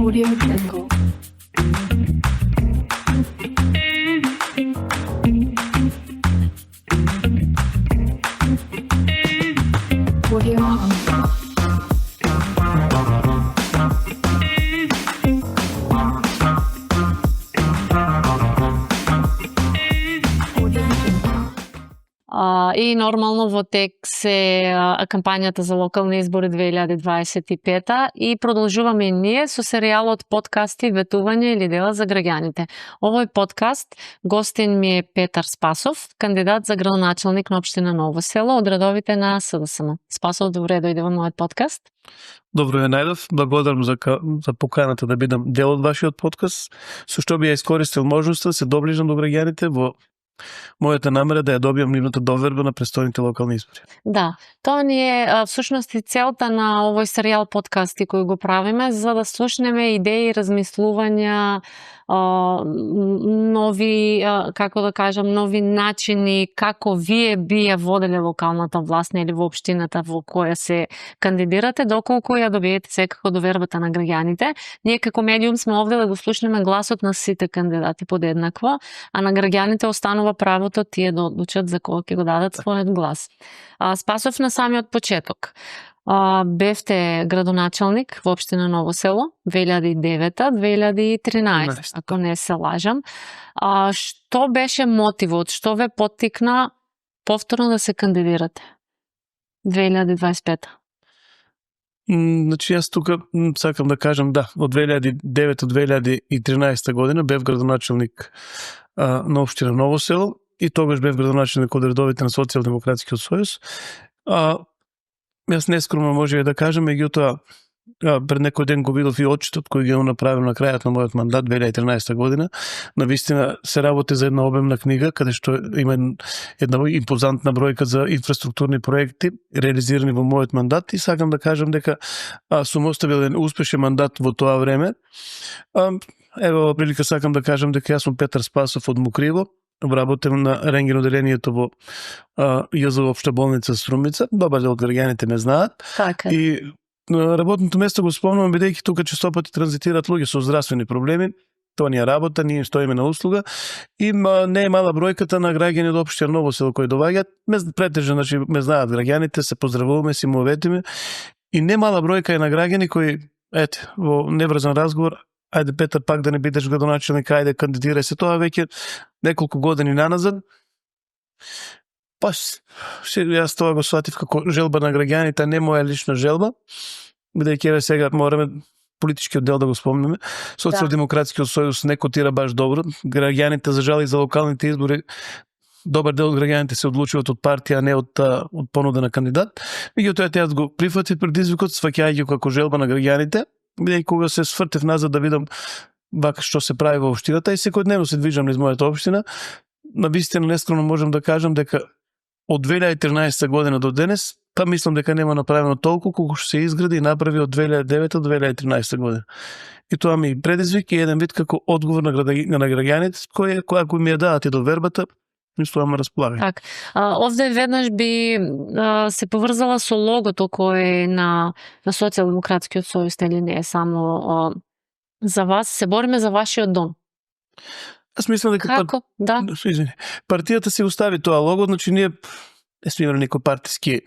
Audio Jungle. Audio Jungle. И нормално во тек се кампањата за локални избори 2025 и продолжуваме и ние со серијалот подкасти Ветување или дела за граѓаните. Овој подкаст гостин ми е Петар Спасов, кандидат за градоначелник на општина Ново село од редовите на СДСМ. Спасов, добре дојде во мојот подкаст. Добро ја најдов, благодарам за поканата да бидам дел од вашиот подкаст, со што би ја искористил можноста да се доближам до граѓаните во мојата намера да ја добијам нивната доверба на престојните локални избори. Да, тоа ни е всушност и целта на овој серијал подкасти кој го правиме, за да слушнеме идеи, размислувања, нови, како да кажам, нови начини како вие би ја воделе локалната власт или во општината во која се кандидирате, доколку ја добиете секако довербата на граѓаните. Ние како медиум сме овде да го слушнеме гласот на сите кандидати подеднакво, а на граѓаните останува правото тие да одлучат за кога ќе го дадат својот глас. Спасов на самиот почеток. Бевте градоначелник во општина Ново село 2009-2013, ако не се лажам. Што беше мотивот? Што ве поттикна повторно да се кандидирате 2025? Значи, јас тука сакам да кажам, да, од 2009-2013 година бев градоначелник на општина Ново село и тогаш бев градоначелник од редовите на Социјалдемократскиот сојуз. Јас нескромно може да кажам, меѓутоа пред некој ден го видов и отчетот кој ги направил на крајот на мојот мандат 2013 година. Навистина се работи за една обемна книга каде што има една импозантна бројка за инфраструктурни проекти реализирани во мојот мандат и сакам да кажам дека сум оставил еден успешен мандат во тоа време. Ево прилика сакам да кажам дека јас сум Петар Спасов од Мокриво. Работам на рентген оделението во ЈЗ Општа болница Струмица. Добар дел граѓаните ме знаат. Така. И работното место го спомнувам бидејќи тука честопати транзитираат луѓе со здравствени проблеми. Тоа ни е работа, ние стоиме на услуга и не е мала бројката на граѓани од општина Ново село кои доаѓаат. Претежно, значи ме знаат граѓаните, се поздравуваме, си му ветиме и не мала бројка е на граѓани кои во неврзан разговор ајде Петар пак да не бидеш градоначелник, ајде кандидирај се, тоа веќе неколку години наназад. Јас тоа го сватив како желба на граѓаните, не моја лична желба, бидејќи сега мораме политичкиот дел да го спомнеме. Социјалдемократскиот сојуз не котира баш добро. Граѓаните за жал и за локалните избори добар дел од граѓаните се одлучуваат од партија, а не од понуда на кандидат. Меѓутоа јас го прифатив предизвикот, сваќајќи како желба на граѓаните, бидејќи кога се свртев назад да видам вака што се прави во општината и секојдневно се движам низ мојата општина, навистина нескромно можам да кажам дека од 2013 година до денес, мислам дека нема направено толку колку што се изгради и направи од 2009 до 2013 година. И тоа ми предизвик и еден вид како одговор на граѓаните, кој ако ми ја дадат и довербата, ништо ама располага. Так. Овде веднаш би се поврзала со логото кој е на Социјалдемократскиот сојуз, или не е само за вас, се бориме за вашиот дом. Аз мислам дека како? Да. Партијата си остави тоа лого, значи ние не сме имали некој партиски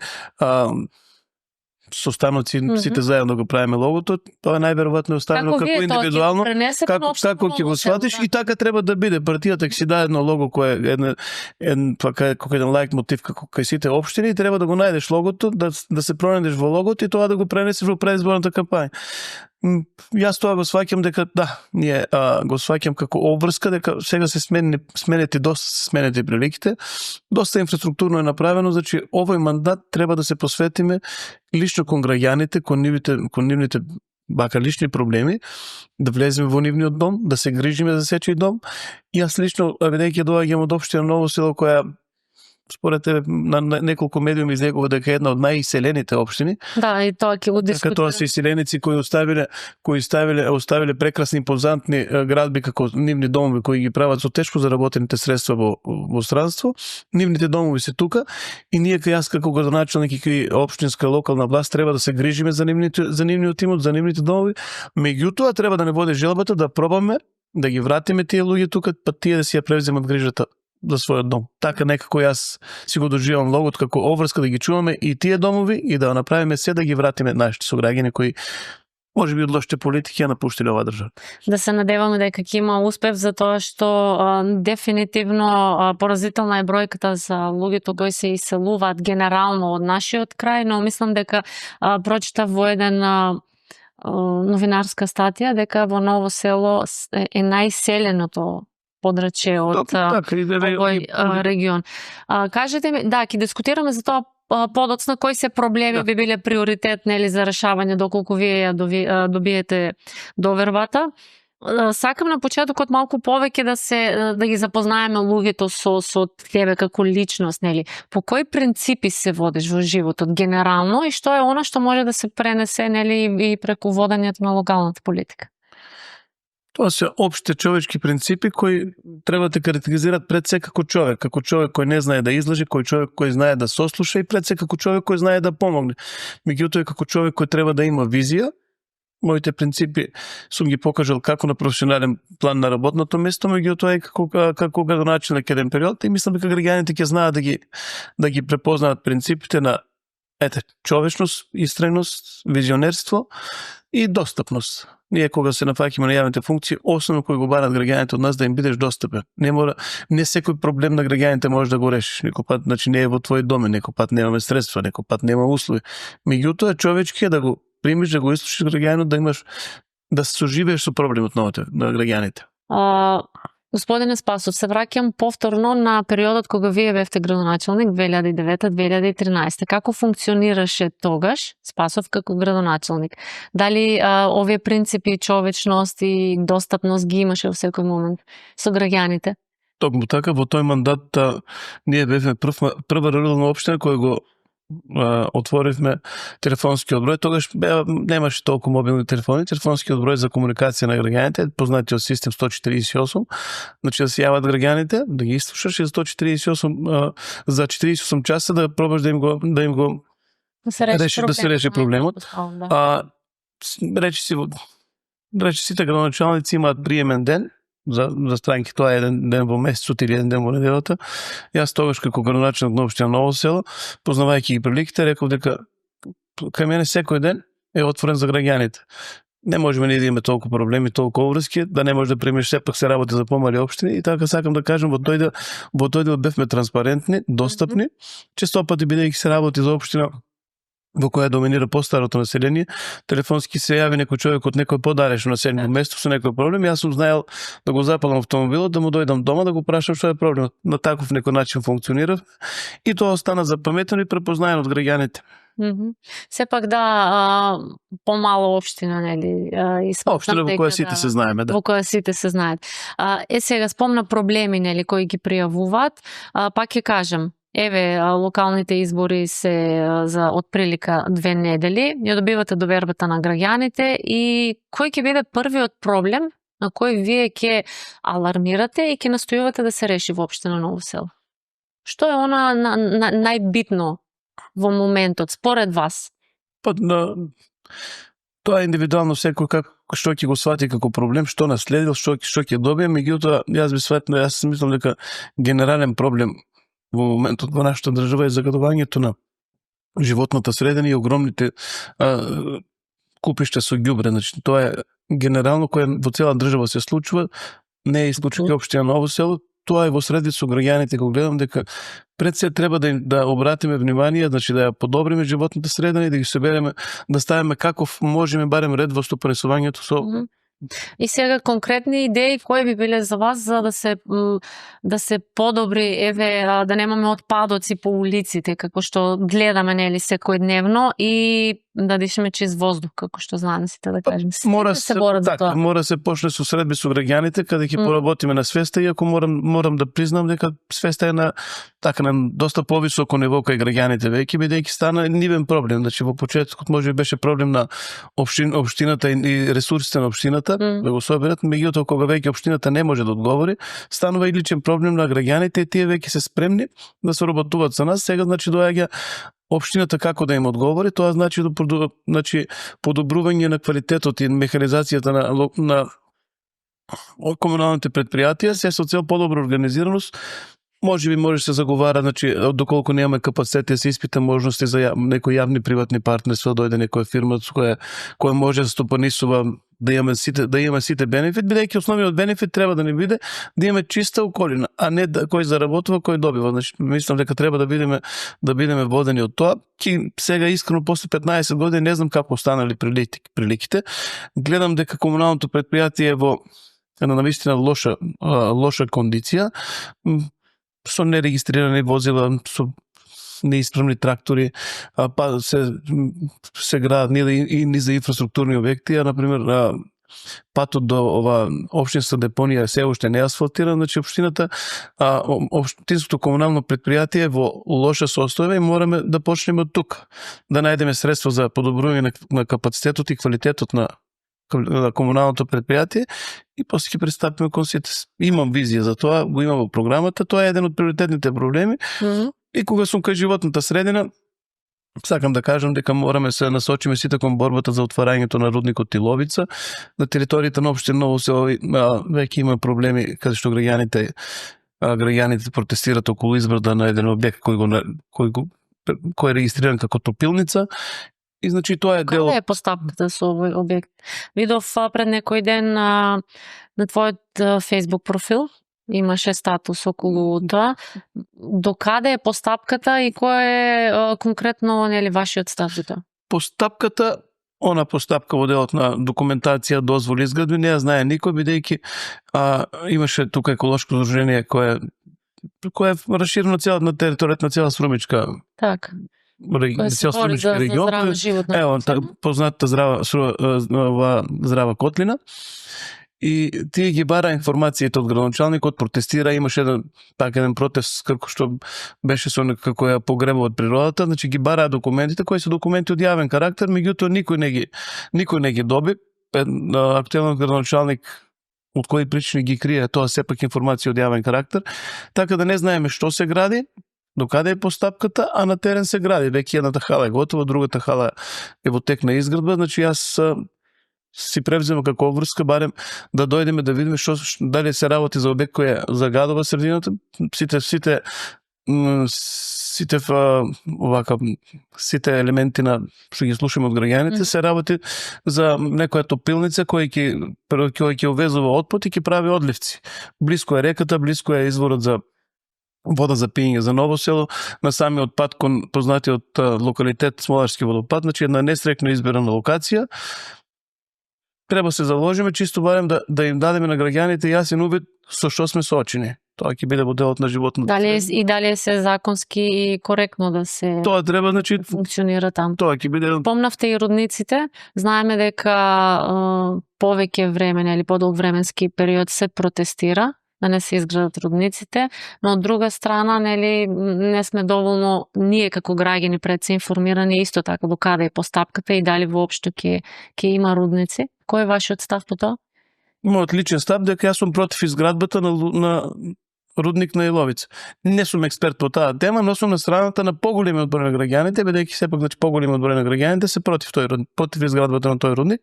состаноци, сите заедно го правиме логото, тоа најверојатно е оставено како индивидуално, како ќе го сватиш и така треба да биде. Партијата ќе си даде едно лого кое е како еден лајк мотив како кај сите општини и треба да го најдеш логото, да се пронајдеш во логото и тоа да го пренесеш во предизборната кампања. Јас тоа го сваќам дека ние го сваќам како обврска дека сега се сменети приликите, доста инфраструктурно е направено, значи овој мандат треба да се посветиме лично кон граѓаните, кон нивните бака лични проблеми, да влеземе во нивниот дом, да се грижиме за сечи дом. И јас лично, бидејќи доаѓам од општина Ново село која според тебе на неколку медиуми излегува дека е една од најиселените општини. Да, и тоа ќе го Така дискутираме. тоа се иселеници кои оставиле прекрасни импозантни градби како нивни домови кои ги прават со тешко заработените средства во странство. Нивните домови се тука и ние кај јас како градоначелник и кај општинска локална власт треба да се грижиме за нивниот имот, за нивните домови. Меѓутоа треба да не води желбата да пробаме да ги вратиме тие луѓе тука, па тие да си ја превземат грижата за својот дом. Така некако јас си го доживам логот како обврска да ги чуваме и тие домови и да направиме се да ги вратиме нашите сограѓани кои можеби од лошите политики ја напуштиле оваа држава. Да се надеваме дека ќе има успех, затоа што дефинитивно поразителна е бројката за луѓето кои се иселуваат генерално од нашиот крај, но мислам дека прочитав во еден новинарска статија дека во Ново село е најселеното подрачје од овој регион. Кажете ми, да, ќе дискутираме за тоа подоцна кои се проблеми би биле приоритет нели за решавање доколку вие ја добиете довербата. Сакам на почетокот малку повеќе да ги запознаеме луѓето со тебе како личност, нели? По кои принципи се водиш во животот генерално и што е она што може да се пренесе нели и преку водењето на локалната политика? Тоа се општи човечки принципи кои треба да карактеризираат пред се како човек кој не знае да излажи, човек кој знае да сослуша и пред се како човек кој знае да помогне. Меѓутоа како човек кој треба да има визија. Моите принципи сум ги покажал како на професионален план на работното место, меѓутоа и како градоначелник еден период и мислам дека граѓаните ќе знаат да ги препознаат принципите на човечност, истреност, визионерство и достапност. Ние кога се нафаќаме на јавните функции, основно кои го барат граѓаните од нас да им бидеш достапен. Не секој проблем на граѓаните можеш да го решиш. Некој пат значи не е во твој дом, некој пат немаме средства, некој пат нема услови. Меѓутоа човечки е да го примиш, да го ислушаш граѓанинот, да соживееш со проблемот на граѓаните. Господине Спасов, се враќам повторно на периодот кога вие бевте градоначелник 2009-2013. Како функционираше тогаш Спасов како градоначелник? Дали овие принципи човечност и достапност ги имаше во секој момент со граѓаните? Токму така, во тој мандат ние бевме прва рурална општина која го отворивме телефонскиот број. Тогаш немаше толку мобилни телефони. Телефонскиот број за комуникација на граѓаните, познатиот систем 148, значи да се јават граѓаните, да ги изслушаш и за 148 за 48 часа да пробаш да им го да се реши проблемот. Речи сите градоначалници имаат приемен ден за странки, тоа е еден ден во месецот или еден ден во неделата. Јас тогаш како градоначелник на општина Ново село, познавајќи ги приликите, реков дека кај мене секој ден е отворен за граѓаните. Не можеме ние да имаме толку проблеми, толку обврски, да не може да примеш, сепак се работи за помали општини и така сакам да кажам во тој дел бевме транспарентни, достапни, често пати бидејќи се работи за општина во која доминира постарото население, телефонски се јави некој човек од некој подалечно населено место со некој проблем, јас сум знаел да го запалам автомобилот, да му дојдам дома, да го прашам што е проблемот. На таков некој начин функционира и тоа остана запаметено и препознаено од граѓаните. Сепак да, помало општина, нели? Општина во која сите се знаеме, да. Во која сите се знаат. Сега спомна проблеми, нели, кои ги пријавуваат, пак ќе кажам, еве, локалните избори се за отприлика 2 недели, ја добивате довербата на граѓаните и кој ќе биде првиот проблем на кој вие ќе алармирате и ќе настојувате да се реши во општина Ново село? Што е она најбитно во моментот, според вас? Тоа е индивидуално секој што ќе го свати како проблем, што наследил, што ќе добие, меѓутоа јас мислам дека генерален проблем во моментот во нашата држава е загадувањето на животната средина и огромните купишта со ѓубре. Значи, тоа е генерално кој во цела држава се случува, не е исклучено општина Ново село, тоа е во средит со граѓаните, кога гледам дека пред се треба да обратиме внимание, значи да ја подобриме животната средина и да ги собереме, да ставиме каков можеме барем ред во стопанисувањето со. И сега конкретни идеи кои би биле за вас за да се подобри, еве, да немаме отпадоци по улиците како што гледаме, нели, секојдневно и да дишеме чист воздух, како што знаеме сите да кажем. Мора се борат за тоа. Мора се почне со средби со граѓаните, каде ќе поработиме на свеста, иако морам да признам дека свеста е на доста повисоко ниво кај граѓаните веќе, бидејќи стана нивен проблем. Значи во почетокот може би беше проблем на општината и ресурсите на општината да го соберат, меѓутоа кога веќе општината не може да одговори, станува и личен проблем на граѓаните и тие веќе се спремни да се работуваат со нас. Сега значи доаѓа општината како да им одговори, тоа значи подобрување на квалитетот и механизацијата на комуналните предпријатија, се со цел подобра организираност. Може би се заговара, значи доколку немаме капацитет да се испита можности за некои јавни приватни партнерства, дојде некоја фирма која може да стопанисува да имаме сите бенефит, бидејќи основниот бенефит треба да ни биде да имаме чиста околина, а не кој заработува, кој добива. Значи мислам дека треба да бидеме водени од тоа. Сега искрено после 15 години не знам како останали приликите. Гледам дека комуналното предпријатие е во на навистина лоша кондиција, со нерегистрирани возила, со неисправни трактори, па се градат ни за инфраструктурни објекти, например патот до ова општинска депонија се уште не е асфалтиран, значи општинското комунално предпријатие е во лоша состојба и мораме да почнеме од тука, да најдеме средства за подобрување на капацитетот и квалитетот на комуналното предпријатие и после ќе пристапиме кон сите. Имам визија за тоа, го имам во програмата, тоа е еден од приоритетните проблеми. И кога сум кај животната средина, сакам да кажам дека мораме се насочиме сите кон борбата за отварањето на рудникот Тиловица. На територијата на општина Ново село веќе има проблеми каде што граѓаните протестираат околу изграда на еден објект кој е регистриран како топилница. И значи тоа е дел. Каде е постапката со овој објект? Видов пред некој ден на твојот Facebook профил имаше статус околу тоа. До каде е постапката и кој е конкретно вашиот став за тоа? Постапката, постапка во делот на документација, дозволи, изградби, не ја знае никој, бидејќи имаше тука еколошко здружение кое е расширено на територијата на цела Срумичка. Така. Цел Срумички регион. Познатата здрава котлина. И тие ги бара информацијата од градоначалникот, протестира, имаше еден протест како што беше со како ја погребува од природата, значи ги бараа документите кои се документи од јавен карактер, меѓутоа никој не ги доби. Актуелниот градоначалник од кои причини ги крие тоа сепак информација од јавен карактер, така да не знаеме што се гради, до каде е постапката, а на терен се гради. Веќе едната хала е готова, другата хала е во тек на изградба, значи јас си превзема како врска барем да дојдеме да видиме дали се работи за објект кој е загадува средината, сите елементи на што ги слушаме од граѓаните се работи за некоја топилница кој ќе увезува отпад и ќе прави одливци. Блиско е реката, блиско е изворот за вода за пиење за Ново село, на самиот пат кон познатиот локалитет Смоларски водопад, значи една нестрекно изберана локација. Треба се заложиме чисто барем да им дадеме на граѓаните јасен увид со што сме соочени. Тоа ќе биде во делот на животното. Дали се законски и коректно да се тоа треба, значи, функционира таму. Тоа ќе биде. Помнавте и рудниците. Знаеме дека повеќе време или подолг временски период се протестира да не се изградат рудниците, но од друга страна не сме доволно ние како граѓани пред се информирани исто така до каде е постапката и дали воопшто ќе има рудници. Кој е вашиот став по тоа? Мојот личен став дека јас сум против изградбата на рудник на Иловица. Не сум експерт по таа тема, но сум на страната на поголемиот број на граѓаните, бидејќи сепак поголемиот број на граѓаните се против изградбата на тој рудник.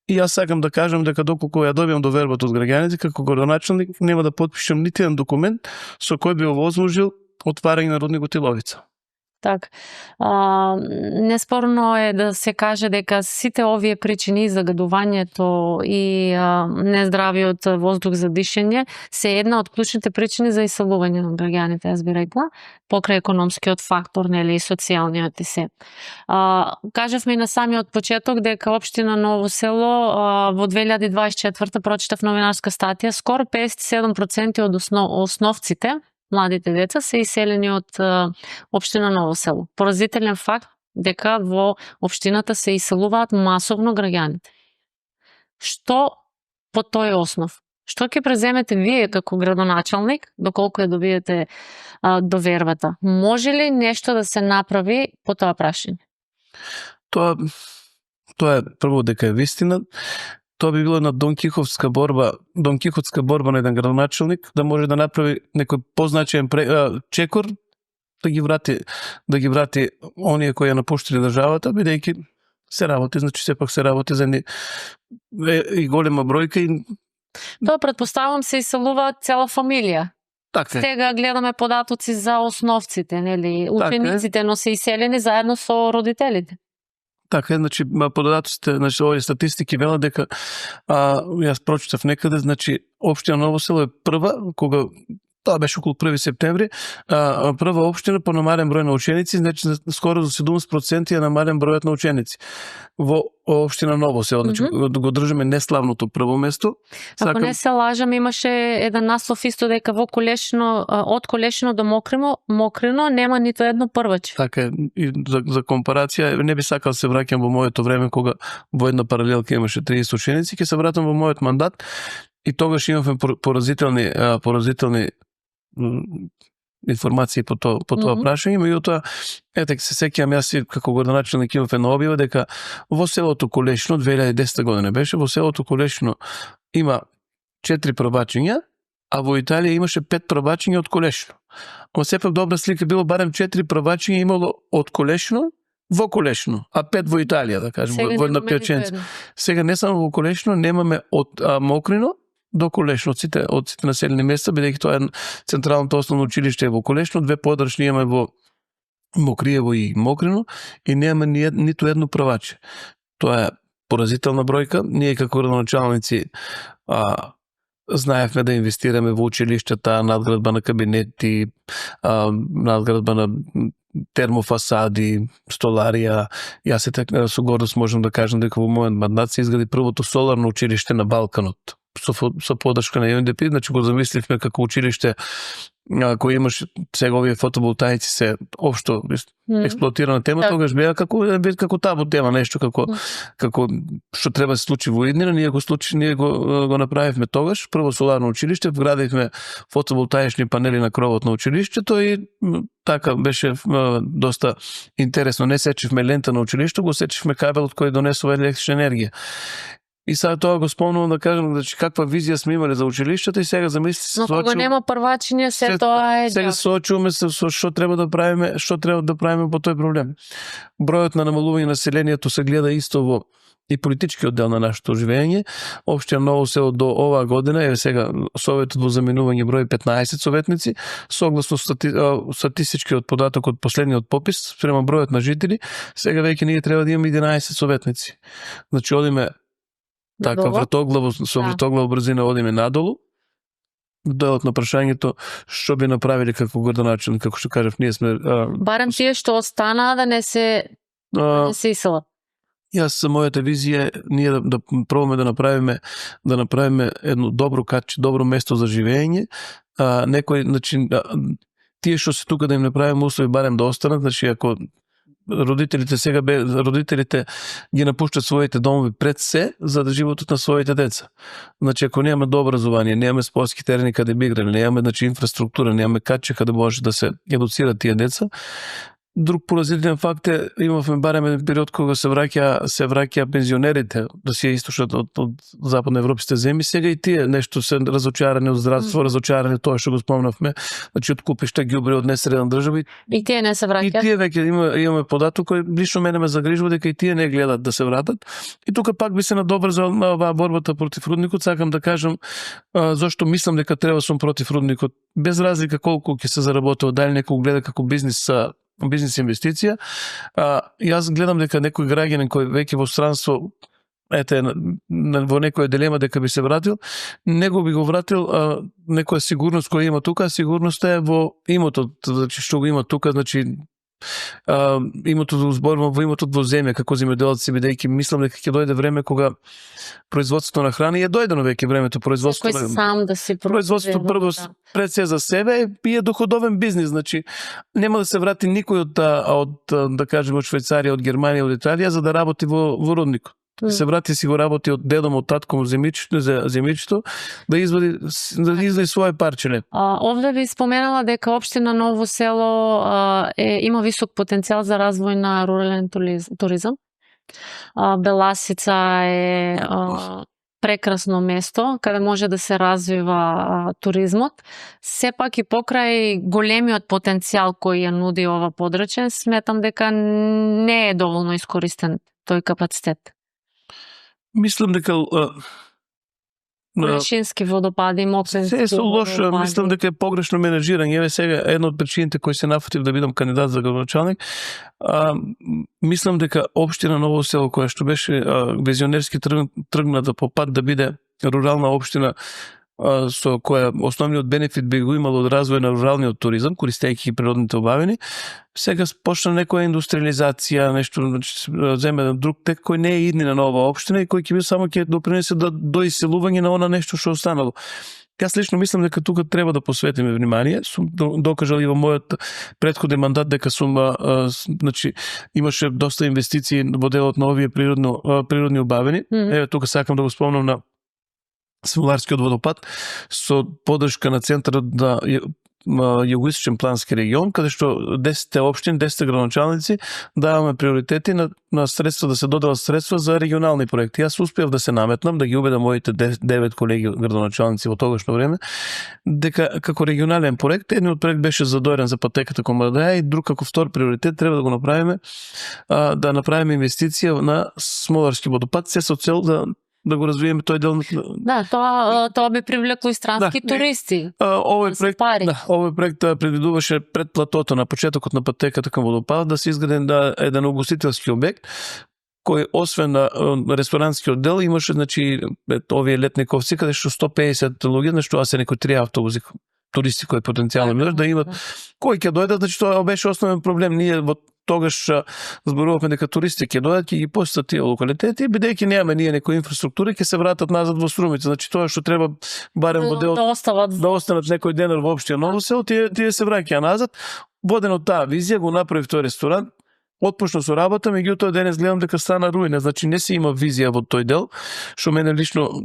И јас сакам да кажам дека доколку ја добиам довербата од граѓаните, како градоначалник нема да потпишам нити еден документ со кој би овозможил отварање на рудникот Иловица. Така. Неспорно е да се каже дека сите овие причини, загадувањето и нездравиот воздух за дишење, се една од клучните причини за иселување на граѓаните, јас би рекла, покрај економскиот фактор, и социјалниот и се. Кажавме и на самиот почеток дека општина Ново село во 2024 прочитав новинарска статија, скоро 57% од основците, младите деца се иселени од општина Ново село. Поразителен факт, дека во општината се иселуваат масовно граѓаните. Што по тој основ? Што ќе преземете вие како градоначалник, доколку ја добиете довербата? Може ли нешто да се направи по тоа прашање? Тоа е прво дека е вистина. Тоа би било една Дон Кихотска борба на еден градоначалник да може да направи некој позначаен чекор да ги врати оние кои ја напуштили државата, бидејќи се работи, значи сепак се работи за и голема бројка и Тоа претпоставам се иселуваат цела фамилија. така е. Сега гледаме податоци за основците, нели, учениците, но се иселени заедно со родителите. Така е, значи податоците, значи овие статистики велат дека јас прочитав некаде, значи општина Ново село е прва кога тоа беше околу 1 септември, прва општина по намален број на ученици, значи скоро за 70% е намален бројот на ученици во општина Ново село, значи го држиме неславното прво место. Ако не се лажам, имаше еден наслов исто дека во Колешино, од Колешино до Мокрино нема ниту едно прваче. Така е, и за компарација, не би сакал се враќам во моето време кога во една паралелка имаше 30 ученици, ќе се вратам во мојот мандат и тогаш имавме поразителни информации по тоа прашање, меѓутоа ете се сеќавам јас како градоначалник имав една објава дека во селото Колешино 2010 година беше, во селото Колешино има 4 првачиња, а во Италија имаше 5 првачиња од Колешино. Ама сепак добра слика било барем 4 првачиња имало од Колешино во Колешино, а 5 во Италија, да кажем, во една пијаченца. Сега не само во Колешино, немаме од Мокрино до Колешино, од сите населени места, бидејќи тоа е централното основно училиште во Колешино, 2 подрачни имаме во Мокриево и Мокрино и немаме ниту едно прваче. Тоа е поразителна бројка. Ние како градоначалници знаевме да инвестираме во училиштата, надградба на кабинети, надградба на термофасади, столарија. Јас со гордост можам да кажам дека во мојот мандат се изгради првото соларно училиште на Балканот со поддршка на UNDP, значи го замисливме како училиште кој имаш сега овие фотоволтаици се општо експлоатирана тема, тогаш беа како табу тема, нешто како што треба да се случи во иднина, ние го направивме тогаш, прво соларно училиште, вградивме фотоволтаични панели на кровот на училиштето и така беше доста интересно. Не сечивме лента на училиште, го сечивме кабелот кој донесува електрична енергија. И сега тоа го спомнувам да кажам, значи каква визија сме имали за училиштето и сега замисли се. Но кога нема првачиња, се тоа е. Сега соочуваме се со што треба да правиме по тој проблем. Бројот на намалување на населението се гледа исто во и политичкиот дел на нашето живење. Општина Ново село до оваа година е сега советот во заминување број 15 советници, согласно статистичкиот податок од последниот попис спрема бројот на жители, сега веќе ние треба да имаме 11 советници. Значи одиме така вртоглаво брзина одиме надолу. Делот на прашањето што би направиле како градоначалник, како што кажав, ние сме барем тие што останаа да не се иселат. Јас за мојата визија ние да пробаме да направиме едно добро место за живење. Некој, значи тие што се тука да им направиме услови барем да останат, значи ако родителите ги напуштат своите домови пред се за да животот на своите деца. Значи ако немаме добро образование, немаме спортски терени каде би играле, немаме инфраструктура, немаме каче каде може да се едуцират тие деца. Друг поразителен факт е, имавме барем еден период кога се враќа пензионерите да се истошат од западноевропските земји, сега и тие нешто се разочарани од здравство, разочарани тоа што го спомнавме, значи од купишта ѓубре од несредна држава и тие не се враќаат. И тие веќе имаме податок кој лично мене ме загрижува дека и тие не гледат да се вратат. И тука пак би се надобар за оваа борбата против рудникот, сакам да кажам зошто мислам дека треба сум против рудникот, без разлика колку ќе се заработува, дали некој гледа како бизнис инвестиција. Јас гледам дека некој граѓанин кој веќе во странство во некоја дилема дека би се вратил, него би го вратил некоја сигурност која има тука, сигурноста е во имотот, значи што го има тука, значи имото да зборувам во имото во земја како земјоделец, бидејќи мислам дека ќе дојде време кога производството на храна е дојдено веќе времето производството Секој сам да си производството прво пред се за себе е доходовен бизнис, значи нема да се врати никој од да кажеме од Швајцарија, од Германија, од Италија за да работи во рудникот. Се врати си го работи од дедом, од татком земјичето, да извади свое парче. Овде ви споменала дека општина Ново село има висок потенцијал за развој на рурален туризам. Беласица е прекрасно место каде може да се развива туризмот. Сепак и покрај големиот потенцијал кој ја нуди ова подрачје, сметам дека не е доволно искористен тој капацитет. Мислам дека Решински водопади, Мокренски се со лошо, водопади. мислам дека е погрешно менеджирање. Еве сега една од причините кои се нафатив да бидам кандидат за градоначалник, мислам дека општина Ново село, која што беше визионерски тргната по пат да биде рурална општина, со која основниот бенефит би го имало од развој на руралниот туризам, користејќи природните убавини, сега почна некоја индустриализација, нешто, земе друг тек кој не е иднина на оваа општина и кој ќе би само ќе допринесе до иселување на она нешто што останало. Јас лично мислам дека тука треба да посветиме внимание. Сум докажал и во мојот претходен мандат дека значи имаше доста инвестиции во делот на овие природни убавини. Еве тука сакам да го спомнам на Смоларскиот водопад со поддршка на центарот на Југоисточен плански регион, каде што 10 општини, 10 градоначалници даваме приоритети на средства, да се доделат средства за регионални проекти. Јас успеав да се наметнам, да ги убедам моите 9 колеги градоначалници во тогашно време, дека како регионален проект, едниот проект беше задојрен за патеката кон Младоја и друг како втор приоритет треба да го направиме, да направиме инвестиција на Смоларски водопад, се со цел да го развиеме тој дел. Да, тоа би привлекло и странски туристи. Овој проект предвидуваше пред платото на почетокот на патеката кон водопадот да се изгради еден угостителски објект кој освен на ресторанскиот дел имаше, значи, овие летниковци каде што 150 луѓе, значи тоа се некои 3 автобуси туристи кои потенцијално можат да имат кои ќе дојдат, значи тоа беше основен проблем. Ние во тогаш зборувавме дека туристи ќе дојдат, ќе ги посетат тие локалитети, бидејќи немаме ние некоја инфраструктура, ќе се вратат назад во Струмица. Значи тоа што треба барем во делот да останат некој ден во општина Ново село, тие се враќаат назад. Воден од таа визија го направив тој ресторант, отпочна со работа, меѓутоа денес гледам дека стана руина, значи не се има визија во тој дел, што мене лично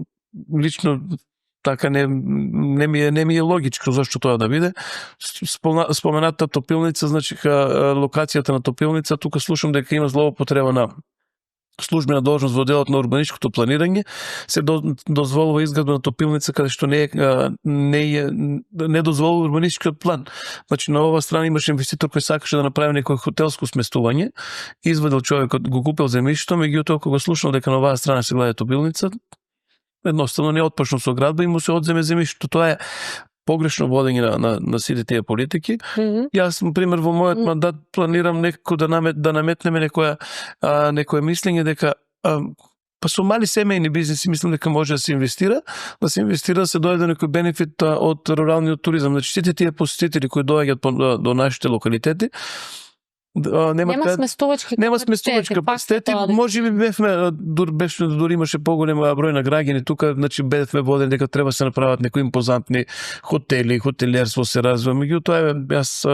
така не ми е логичко зашто тоа да биде. Спомената топилница, значи локацијата на топилница, тука слушам дека има злоупотреба на службена должност во делот на урбаничкото планирање, се дозволува изградба на топилница каде што не дозволува урбаничкиот план. Значи на оваа страна имаше инвеститор кој сакаше да направи некој хотелско сместување, извадил човекот, го купил земјишто, меѓутоа кога го слушнал дека на оваа страна се гледа топилница, едноставно не отпочнал со градба и му се одземе земјишто. Тоа е погрешно водење на сите тие политики. Јас, например, во мојот мандат планирам некако да наметнеме некоја мислење дека па со мали семејни бизнеси мислам дека може да се инвестира, да се дојде некој бенефит од руралниот туризам. Значи сите тие посетители кои доаѓаат до нашите локалитети, нема сместувачки капацитети. Може би беше дури имаше поголем број на граѓани тука, значи бевме водени дека треба се направат некои импозантни хотели, хотелиерство се развива. Меѓутоа јас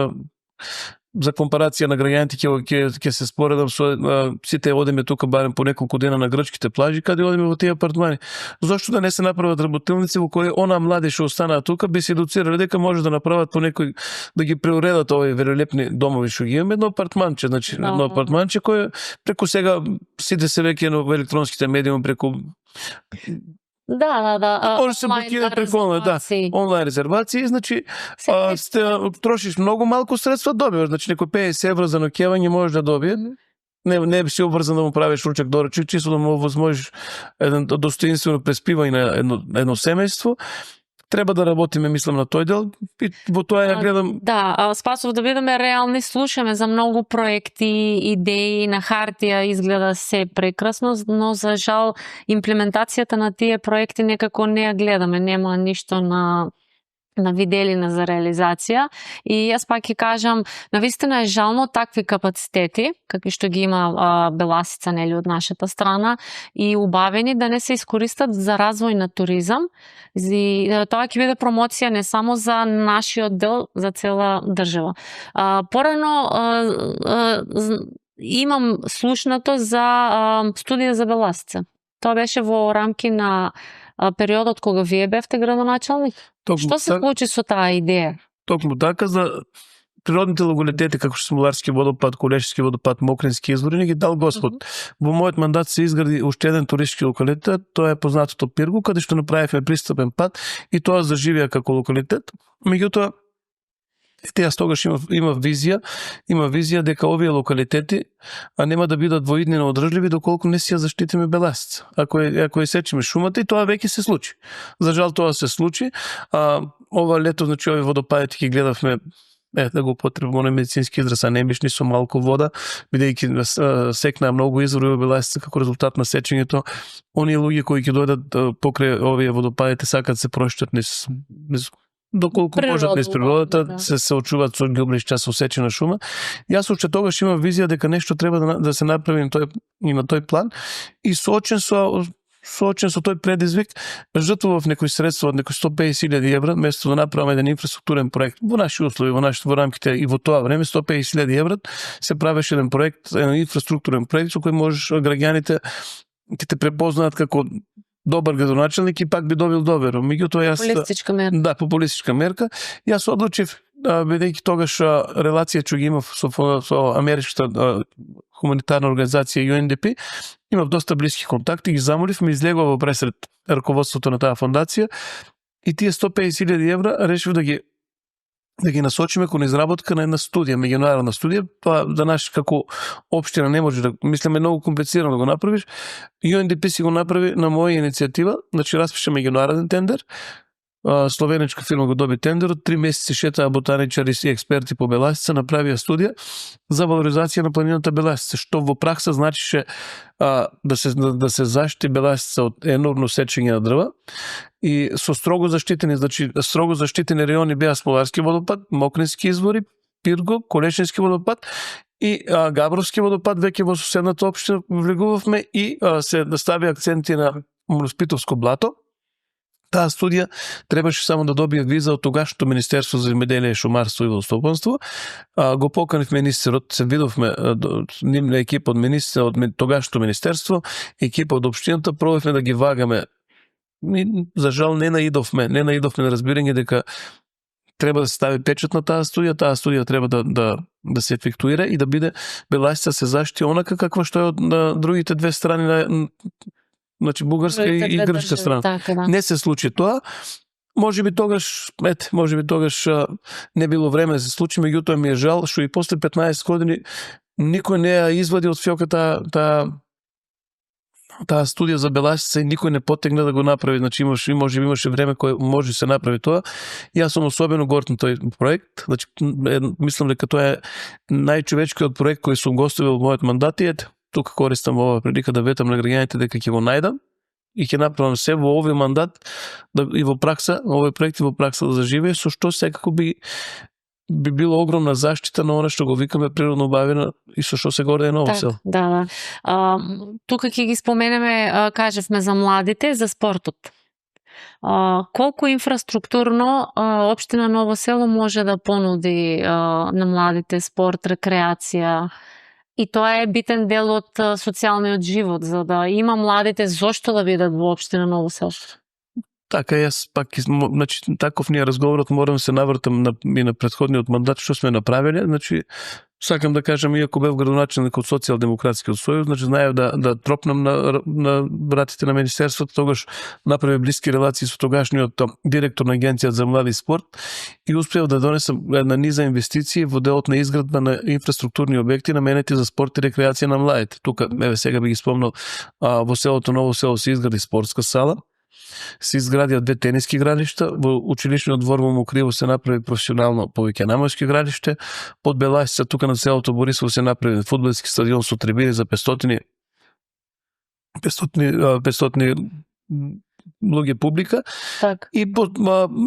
за компарација на граѓаните ќе се споредам со сите одиме тука барем по неколку дена на грчките плажи, каде одиме во тие апартмани. Зошто да не се направат работилници во кои она млади што останаат тука би се едуцирале дека може да направат по некој, да ги преуредат овие велелепни домови што ги имаме, едно апартманче, значи едно апартманче кое преку сега сите се веќе во електронските медиуми преку може се блокира преку онлайн резервации, значи трошиш многу малку средства, добиваш, значи некој 50 евро за ноќевање можеш да добие. Не си обврзан да му правиш ручек доручек, чисто да му возможиш едно достоинствено преспивање на едно семејство. Треба да работиме, мислам, на тој дел и во тоа ја гледам. Да, Спасов, да бидеме реални, слушаме за многу проекти, идеи, на хартија изгледа се прекрасно, но за жал имплементацијата на тие проекти некако не ја гледаме, нема ништо на на виделина за реализација и јас пак ќе кажам, навистина е жално такви капацитети, какви што ги има Беласица, нели, од нашата страна, и убавени да не се искористат за развој на туризам. И тоа ќе биде промоција не само за нашиот дел, за цела држава. Порано имам слушнато за студија за Беласица. Тоа беше во рамки на периодот кога вие бевте градоначалник. Што се случи со таа идеја? Токму така, за природните локалитети како што Смоларски водопад, Колешевски водопад, Мокрински извори не ги дал Господ. Во мојот мандат се изгради уште еден туристички локалитет, тоа е познатото Пирго, каде што направивме пристапен пат и тоа заживеа како локалитет. Меѓутоа, јас тогаш има визија дека овие локалитети нема да бидат во иднина одржливи доколку не си ја заштитиме Беласица. Ако ја сечиме шумата, и тоа веќе се случи. За жал тоа се случи. Ова лето, значи, овие водопадите ги гледавме, да го употребуваме медицински израз, анемични со малку вода, бидејќи секнаа многу извори во Беласица како резултат на сечењето. Оние луѓе кои ќе дојдат покрај овие водопадите сакат се проштат низ доколку можат низ природата, се очуваат со ѓубришта, со сечена шума. Јас уште тогаш имам визија дека нешто треба да се направи и на тој план, и соочен со тој предизвик, жртвував некои средства од некои 150.000 евра, место да направам еден инфраструктурен проект во наши услови, во рамките и во тоа време 150.000 евра се правеше еден проект, еден инфраструктурен проект со кој можеш граѓаните ќе те препознаат како добар градоначалник и пак би добил доверба. Меѓутоа јас популистичка мерка. Да, популистичка мерка. Јас одлучив, бидејќи тогаш релација што ги имав со америчката хуманитарна организација UNDP, имав доста блиски контакти, ги замолив, ме излегува во пресред раководството на таа фондација и тие 150.000 евра решив да ги насочиме кон изработка на една студија, меѓународна студија. Тоа за нас како општина не може да, мислиме, многу комплицирано да го направиш. UNDP си го направи на моја иницијатива, значи распиша меѓународен тендер. Словенечка фирма го доби тендерот, 3 месеци шетаа ботаничари и експерти по Беласица, направија студија за валоризација на планината Беласица, што во пракса значише да се заштити Беласица од енормно сечење на дрва и со строго заштитени рајони беа Смоларски водопад, Мокрински извори, Пирго, Колешевски водопад и Габровски водопад. Веќе во соседната општина влегувавме и се стави акценти на Мороспитовско блато. Таа студија требаше само да добие виза од тогашното Министерство за земјоделие, шумарство и водостопанство. Го поканив министерот, се видовме нивна екипа од министерот, од тогашното министерство, екипа од општината, пробавме да ги вагаме. За жал не наидовме на разбирање дека треба да се стави печат на таа студија треба да се ефектуира и да биде Беласица се заштити онака каква што е од на другите две страни на, значи бугарска и грчка страна. Така, да. Не се случи тоа. Можеби тогаш не било време да се случи, меѓутоа ми е жал што и после 15 години никој не ја извади од фиоката таа студија за Беласица и никој не потегна да го направи. Значи имаше време кое може да се направи тоа. Јас сум особено горд на тој проект. Значи мислам дека тоа е најчовечкиот проект кој сум гостувал во мојот мандат и тука користам ова прилика да ветам на граѓаните дека ќе го најдам и ќе направам се во овој мандат и во пракса, овој проект и во пракса да заживее, со што секако би било огромна заштита на она што го викаме природно убавина и со што се гордее Ново село. Да. Тука ќе ги споменеме, кажевме за младите, за спортот. Колку инфраструктурно општина Ново село може да понуди на младите спорт, рекреација? И тоа е битен дел од социјалниот живот, за да има младите зошто да бидат во општина Ново село. Така, јас пак, значи, таков ние разговорот морам се навртам и на претходниот мандат што сме направиле. Значи, сакам да кажам, иако бев градоначалник од Социјалдемократскиот сојуз, значи знаев да тропнам на вратите на министерството, тогаш направи блиски релации со тогашниот директор на Агенцијата за млади и спорт и успеав да донесам една низа инвестиции во делот на изградба на инфраструктурни објекти наменети за спорт и рекреација на младите. Тука, сега би ги спомнал, во селото Ново село се изгради спортска сала, се изградија 2 тениски игралишта, во училишниот двор во Мокриво се направи професионално повеќе намојско игралиште, под Беласица тука на селото Борисово се направи фудбалски стадион со трибини за 500 луѓе публика. Так. И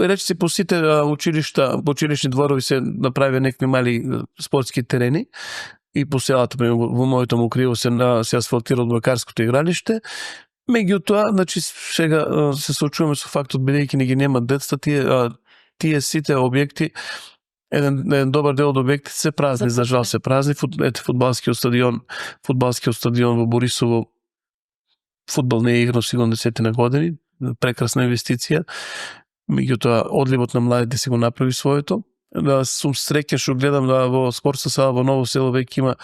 речи се по сите училишта, по училишни дворови се направи некакви мали спортски терени. И по селата, во моето Мокриво се асфалтира одбокарското игралиште. Меѓутоа, значи сега се соочуваме со фактот бидејќи не ги нема децата, тие сите објекти, еден добар дел од објектите се празни, за жал се празни. Ете фудбалскиот стадион во Борисово, фудбал не е играно сигурно 10 години, прекрасна инвестиција. Меѓутоа, одливот на младите се го направи своето. Сум среќен што гледам во спортска сала во Ново село веќе има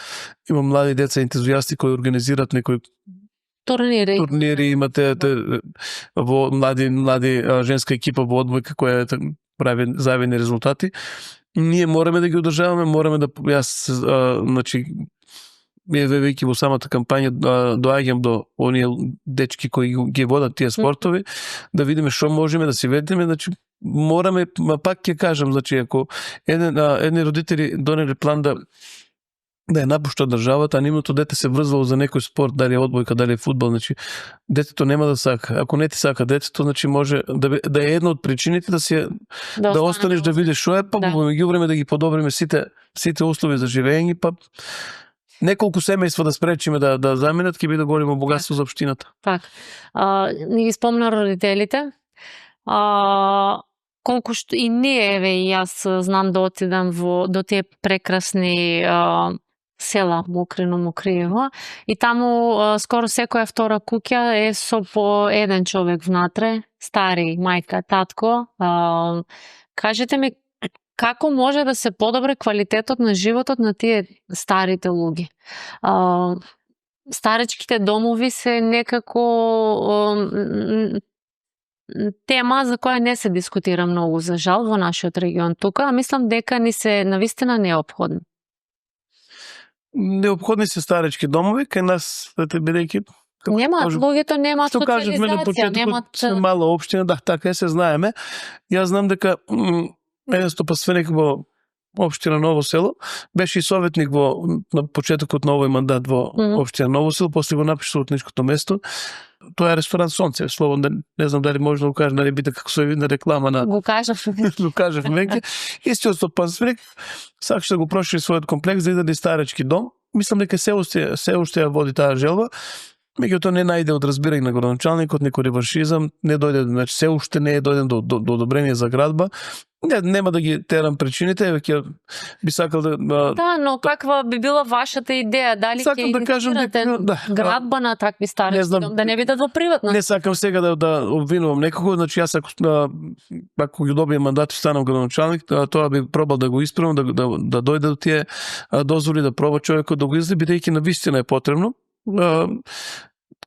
млади деца ентузијасти кои организираат некои турнири, имате во млади женска екипа во одбојка која прави зајавени резултати. Ние мораме да ги одржаваме, мораме да значи веќе во самата кампања доаѓам до оние дечки кои ги водат тие спортови, да видиме што можеме да се ведеме, значи мораме, пак ќе кажам, значи ако едни родители донели план да ја напуштат државата, а нивното дете се врзало за некој спорт, дали е одбојка, дали е фудбал, значи детето нема да сака. Ако не ти сака детето, значи може да е една од причините да останеш да видиш што е, па во меѓувреме да ги подобриме сите услови за живење, па неколку семејства да спречиме да заминат, ќе биде големо богатство за општината. Так. Не ги спомна родителите. Колку што и не, еве, и јас знам да отидам до тие прекрасни села Мокрино, Мокриево, и таму скоро секоја втора куќа е со по еден човек внатре, стари, мајка, татко. Кажете ми, како може да се подобри квалитетот на животот на тие старите луѓе? Старечките домови се некако тема за која не се дискутира многу, за жал, во нашиот регион тука, а мислам дека ни се навистина неопходни. Неопходни се старечки домови, кај нас, бидејќи луѓето немаат социализација, немаат... Сме мала општина, да, така се знаеме. Јас знам дека еден стопанственик во општина Ново село беше и советник на почетокот на овој мандат во општина Ново село, после го напиша советничкото место. Тоа е ресторан Сонце, слободно, не знам дали може да го кажа, дали биде како соевидна реклама на... Го кажав. Го кажав веќе. Истиот стопанственик сакаше да го прошири својот комплекс, да изгради старечки дом. Мислам дека се уште ја води таа желба. Меѓутоа не најде од разбирање на градоначалникот, некој реваншизам, не дојде, значи се уште не е дојден до одобрение за градба. Нема да ги терам причините, веќе би сакал да... Да, но каква би била вашата идеја? Дали ќе инициирате градба на такви старечки дом, да не бидат во приватна? Не сакам сега да обвинувам некого, значи јас ако ги добием мандат и станам градоначалник, тоа би пробал да го исправам, да дојде до тие дозволи, да проба човекот да го издаде, бидејќи навистина е потребно.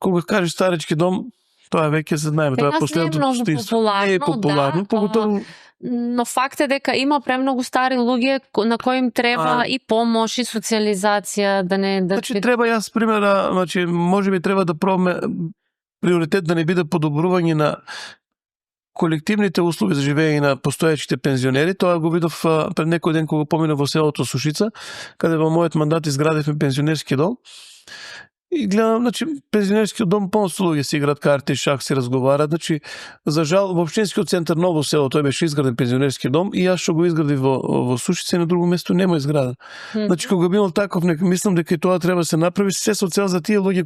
Кога кажеш старечки дом, тоа веќе се знаеме, тоа е последното општинство. Не е популарно, поготово. Но факт е дека има премногу стари луѓе на кои им треба и помош, и социализација, да не... Значи треба, јас примера, значи можеби треба да пробаме приоритет да не биде подобрување на колективните услови за живење на постојачите пензионери. Тоа го видов пред некој ден кога помина во селото Сушица, каде во мојот мандат изградивме пензионерски дом. И гледам, значи, пензионерскиот дом полно со луѓе си играат карти, шах, си разговараат. Значи, за жал, во општинскиот центар Ново село тој беше изграден пензионерски дом и јас што го изградив во Сушица и на друго место нема изграден. Значи, кога би имал таков, мислам дека и тоа треба да се направи се со цел за тие луѓе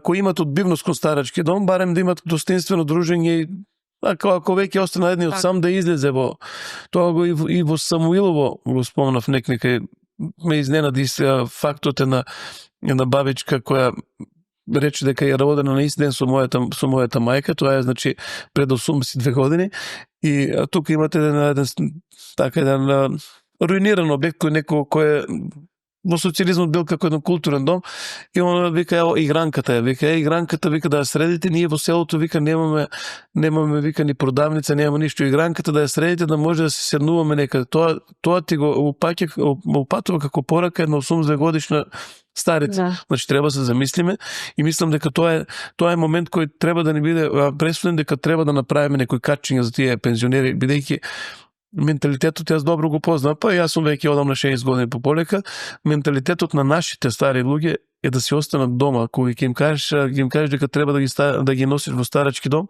кои имаат одбивност кон старачки дом, барем да имаат достоинствено дружење. Ако веќе остана едниот сам да излезе во тоа го и во Самуилово го спомнав некај, ме изненади фактот на бабичка која рече дека ја родена на ист ден со мојата мајка, тоа е значи пред 82 години, и тука имате еден руиниран објект кој е во социјализмот бил како еден културен дом, и он вика игранката вика да ја средите, ние во селото вика немаме вика ни продавница, немаме ништо, игранката да ја средите да може да се седнуваме некаде. Тоа ти го упатува како порака една 80 годишна старица. Да. Значи треба да се замислиме и мислам дека тоа е момент кој треба да ни биде пресуден, дека треба да направиме некои качиња за тие пензионери, бидејќи менталитетот јас добро го познавам, па јас сум веќе одам на 60 години по полека. Менталитетот на нашите стари луѓе е да си останат дома. Кога ќе им кажеш дека треба да ги носиш во старачки дом,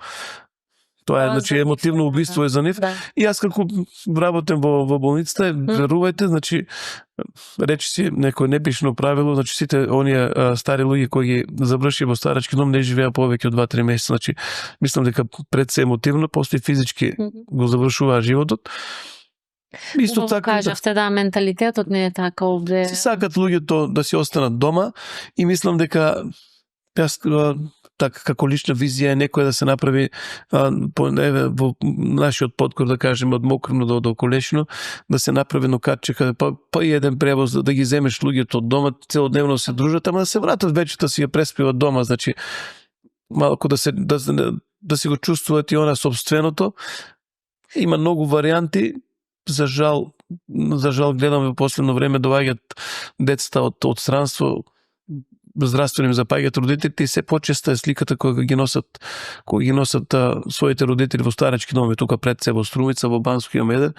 тоа е, значи, емотивно убиство е за нив. Да. И јас како работам во болницата, верувајте, значи, речи си некој непишно правило, значи сите оние стари луѓе кои ги заврши во старачки дом не живеа повеќе од 2-3 месеца. Значи, мислам дека пред се емотивно, после физички го завршуваа животот. Исто така кажавте, да, менталитетот не е така овде. Си сакат луѓето да си останат дома и мислам дека јас така како лична визија е некој да се направи во нашиот подкор, да кажеме, од Мокрно до Околешно, да се направи нокатче каде па и еден превоз да ги земеш луѓето од дома, целодневно се дружат, ама да се вратат вече да си ја преспиват дома, значи малку да си го чувствуваат и она собственото. Има многу варианти. За жал гледам во последно време доаѓаат децата од странство, здравствено им запаѓаат родителите и се почеста е сликата која ги носат своите родители во старачки доми, тука пред се во Струмица, во Банско имам еден.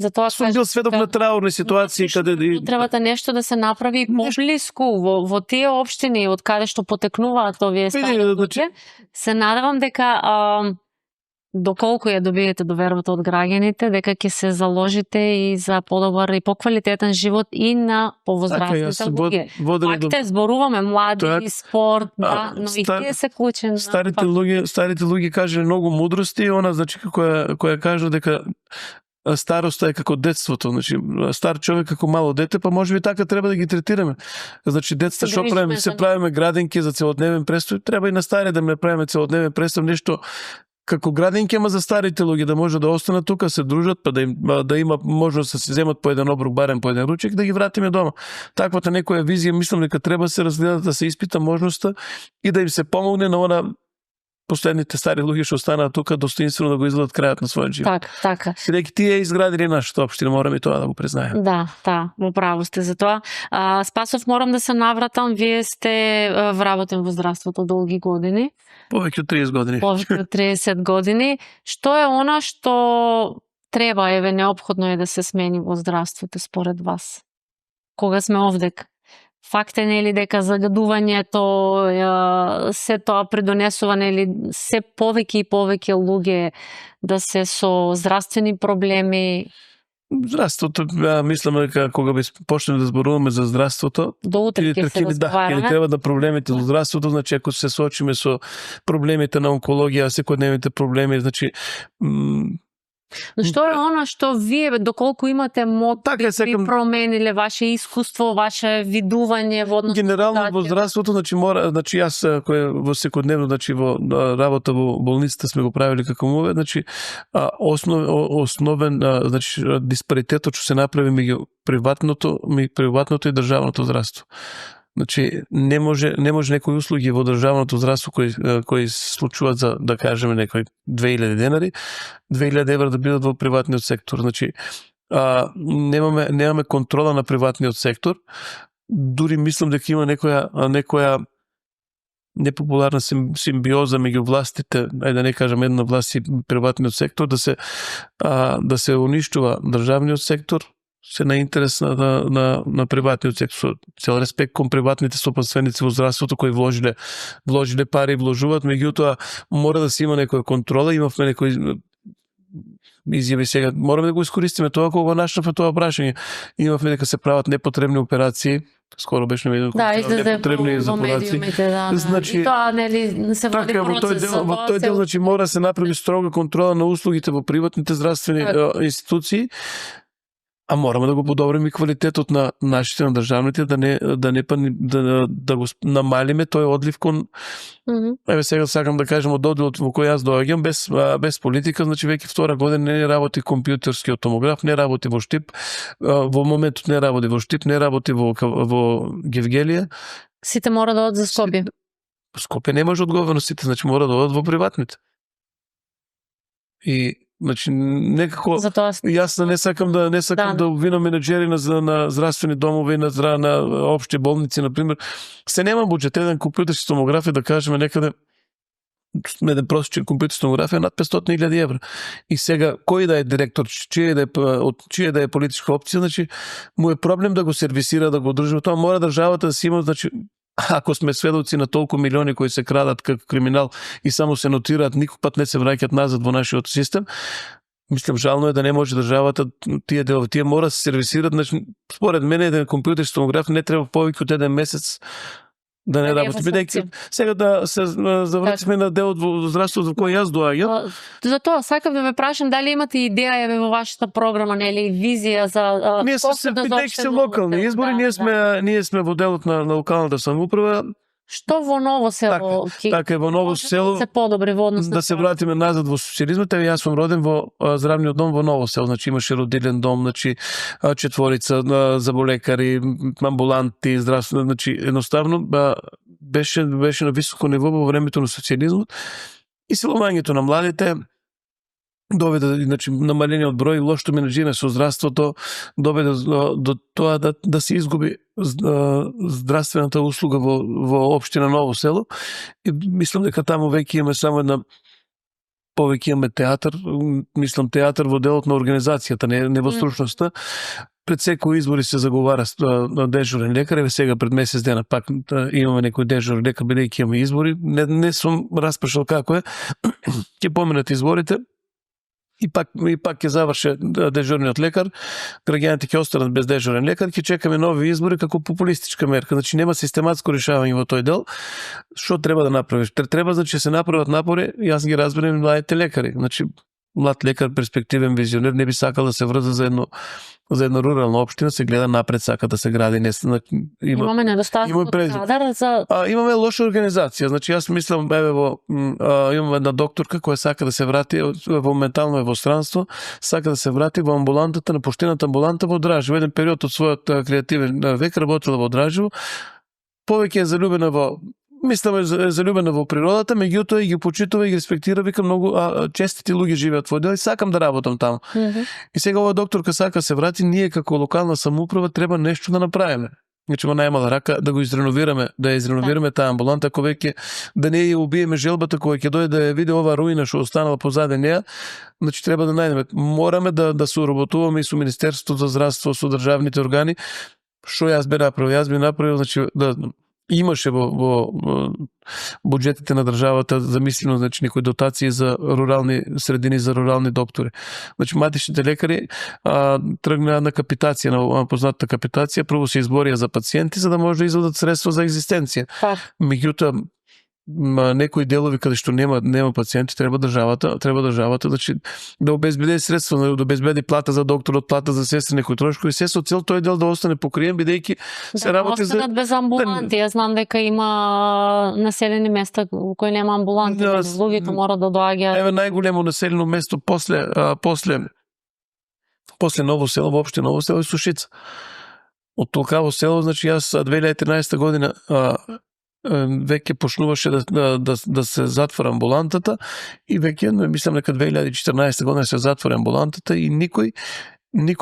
Затоа сум бил сведок на траурни ситуации каде требата нешто да се направи поблиску во тие општини од каде што потекнуваат овие стари луѓе. Се надевам дека доколку ја добиете довербата од граѓаните, дека ќе се заложите и за подобар и поквалитетен живот и на повозрастните луѓе. Пак те зборуваме млади, спорт, да, но и тие се клучен. Старите луѓе кажале многу мудрости, она значи која кажа дека староста е како детството, значи стар човек како мало дете, па можеби така треба да ги третираме. Значи децата што правиме, се правиме градинки за целодневен престој, треба и на стари да ме правиме целодневен престој, нешто како градинки, ама за старите луѓе да може да останат тука, се дружат, па да има можност да се земат по еден обрук, барем по еден ручек, да ги вратиме дома. Таквата некоја визија, мислам дека треба се разгледа, да се испита можноста и да им се помогне на она последните стари луѓе што останаа тука достоинствено да го изгледат крајот на својот живот. Така. Бидејќи тие изградили нашата општина, мораме тоа да го признаеме. Да, во право сте за тоа. Спасов, морам да се навратам, вие сте вработен во здравството долги години. Повеќе од 30 години. Повеќе од 30 години. Што е она што треба, неопходно е да се смени во здравството според вас? Кога сме овдек? Факт е нели дека загадувањето, се тоа придонесува нели се повеќе и повеќе луѓе да се со здравствени проблеми. Здравството, мислам дека кога би почнеме да зборуваме за здравството, до утре ќе се разговараме. Да, треба да проблемите до здравството, значи ако се соочиме со проблемите на онкологија, секојдневните проблеми, значи Но што е она што вие, доколку имате мотиви, ви промениле ваше искуство, ваше видување во однос? Генерално во здравството, значи јас кој во секојдневно, значи во работа во болницата сме го правили како мове, значи основен значи диспаритетот што се направи меѓу приватното и државното здравство. Значи не може некои услуги во државното здравство кои се случуваат за, да кажеме, некои 2000 денари, 2000 евра да бидат во приватниот сектор. Значи немаме контрола на приватниот сектор. Дури мислам дека има некоја непопуларна симбиоза меѓу властите, ајде да не кажам една власт и приватниот сектор, да се уништува државниот сектор, се на интерес на приватниот сектор. Цел респект кон приватните сопоставеници во здравството кои вложиле пари и вложуваат, меѓутоа мора да се има некоја контрола. Имавме некои изјави сега, мораме да го искористиме тоа кога нашнавме тоа прашање. Имавме дека се прават непотребни операции, скоро беше наведено непотребни за операции. Значи, и тоа нели се води процес. Во тој дел значи мора се направи строга контрола на услугите во приватните здравствени институции. А мораме да го подобриме и квалитетот на нашите, на државните, да го намалиме тој одлив кон... Еве сега сакам да кажем од одделот во кој јас доаѓам, без политика, значи веќе втора година не работи компјутерскиот томограф, не работи во Штип, во моментот не работи во Штип, не работи во Гевгелија. Сите мора да одат за Скопје. Скопје не може одговорностите, значи мора да одат во приватните. И значи некако јас не сакам да обвинам менаџери на здравствени домови, на општи болници, на пример. Се нема буџет, еден компјутерски томограф да кажеме некаде еден просечен компјутер стенографија над 500.000 евра. И сега кој да е директор, од чија да е политичка опција, значи му е проблем да го сервисира, да го одржува. Тоа мора државата да си има, значи ако сме сведоци на толку милиони кои се крадат како криминал и само се нотираат, никој пат не се враќаат назад во нашиот систем, мислам, жално е да не може државата тие делови. Тие мора да се сервисираат. Значи, според мене, еден компјутер стенограф не треба повеќе од еден месец да не работи. Бидејќи сега да се завртиме на делот во здравството во кој јас доаѓам. Затоа сакам да ве прашам дали имате идеја во вашата програма, нели, визија за ние бидејќи се локални избори, ние сме во делот на локалната самоуправа. Што во Ново село така во Ново село се подобри во однос да се вратиме назад во социјализмот. Јас сум роден во здравниот дом во Ново село, значи имаше родилен дом, значи четворица заболекари, амбуланти, здравствено, значи едноставно беше на високо ниво во времето на социјализмот и силувањето на младите доведе, значи, намалениот број, лошото менеджирање со здравството доведе до тоа да се изгуби здравствената услуга во општина Ново село. И мислам дека таму веќе имаме само повеќе имаме театар, мислам театар во делот на организацијата, не во стручноста. Пред секој избори се заговара дежурен лекар, еве сега пред месец дена пак имаме некој дежурен лекар, бидејќи имаме избори. Не сум распрашал како е. Ќе поминат изборите. И пак ќе заврше дежурниот лекар, граѓаните ќе останат без дежурен лекар, ќе чекаме нови избори како популистичка мерка. Значи нема систематско решавање во тој дел. Што треба да направиш? Треба, значи, се направат напори, јас ги разбирам младите лекари. Значи млад лекар, перспективен визионер, не би сакал да се врза за една рурална општина, се гледа напред, сака да се гради. Имаме недостаток кадар за... Имаме лоша организација. Значи јас мислам, имаме една докторка која сака да се врати, моментално е во странство, сака да се врати во амбулантата, на поштената амбуланта во Дражево. Еден период од својот креативен век работела во Дражево. Повеќе е залюбена мислам е залюбена во природата, меѓутоа и ги почитува и ги респектира, вика многу честити луѓе живеат во дел и сакам да работам таму. И сега оваа докторка сака се врати, ние како локална самоуправа треба нешто да направиме. Значи во најмала рака да го изреновираме, таа амбуланта, ако веќе да не ја убиеме желбата која ќе дојде да ја види оваа руина што останала позади неа, значи треба да најдеме. Мораме да соработуваме и со Министерството за здравство, со државните органи. Што јас би направил? Јас би направил, значи, имаше во буџетите на државата замислено, значи, некои дотации за рурални средини, за рурални доктори. Значи матичните лекари тргнаа на капитација, на познатата капитација, прво се изборија за пациенти за да може да извадат средства за екзистенција. Меѓутоа некои делови каде што нема пациенти, треба државата, значи да обезбеди средства, да обезбеди плата за докторот, плата за сестри, некои трошкови, се со цел тој дел да остане покриен, бидејќи се работи за без амбуланти. Јас знам дека има населени места кои нема амбуланти, луѓето мора да доаѓаат. Еве најголемо населено место после Ново село, воопште Ново село е Сушица. Од толкаво село, значи јас 2013 година веќе почнуваше да се затвора амбулантата и веќе, мислам дека 2014 година се затвори амбулантата и никој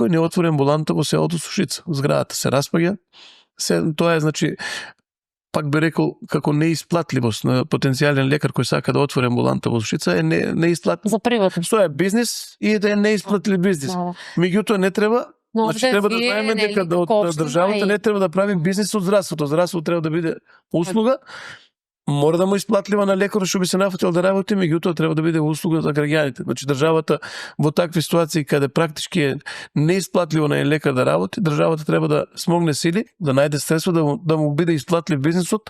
не отвори амбуланта во селото Сушица. Зградата се распаѓа. Тоа е, значи, пак би рекол, како неисплатливост на потенцијален лекар кој сака да отвори амбуланта во Сушица е неисплатлив. За приватно. Тоа е бизнис и да е неисплатлив бизнис. Меѓутоа не треба. Значи треба да знаеме дека државата не треба да прави бизнис од здравството. Здравството треба да биде услуга. Мора да му исплатлива на лекарот што би се нафатил да работи, меѓутоа треба да биде услуга за граѓаните. Значи државата во такви ситуации каде практички е неисплатливо на лекар да работи, државата треба да смогне сили, да најде средства да му биде исплатлив бизнисот,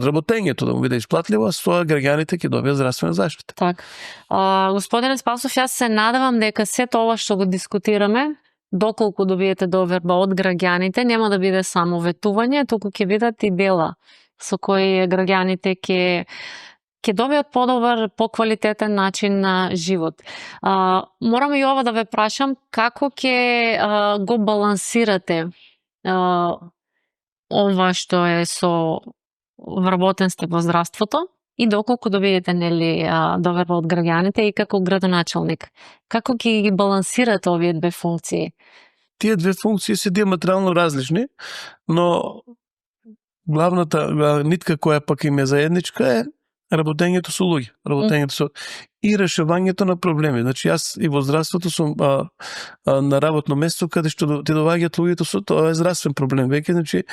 работењето да му биде исплатливо, а со граѓаните ќе добијат здравствена заштита. Так. Господине Спасов, јас се надевам дека сето ова што го дискутираме, доколку добиете доверба од граѓаните, нема да биде само ветување, туку ќе бидат и дела со кои граѓаните ќе добијат подобар, поквалитетен начин на живот. Морам и ова да ве прашам, како ќе го балансирате ова што е со вработен сте во здравството и доколку добиете, нели, доверба од граѓаните и како градоначалник. Како ќе ги балансирате овие две функции? Тие две функции се диаметрално различни, но главната нитка која пак им е заедничка е Работењето со луѓе, работењето со и решавањето на проблеми. Значи јас и во здравството сум на работно место каде што ти доваѓаат луѓето со тоа е здравствен проблем веќе, значи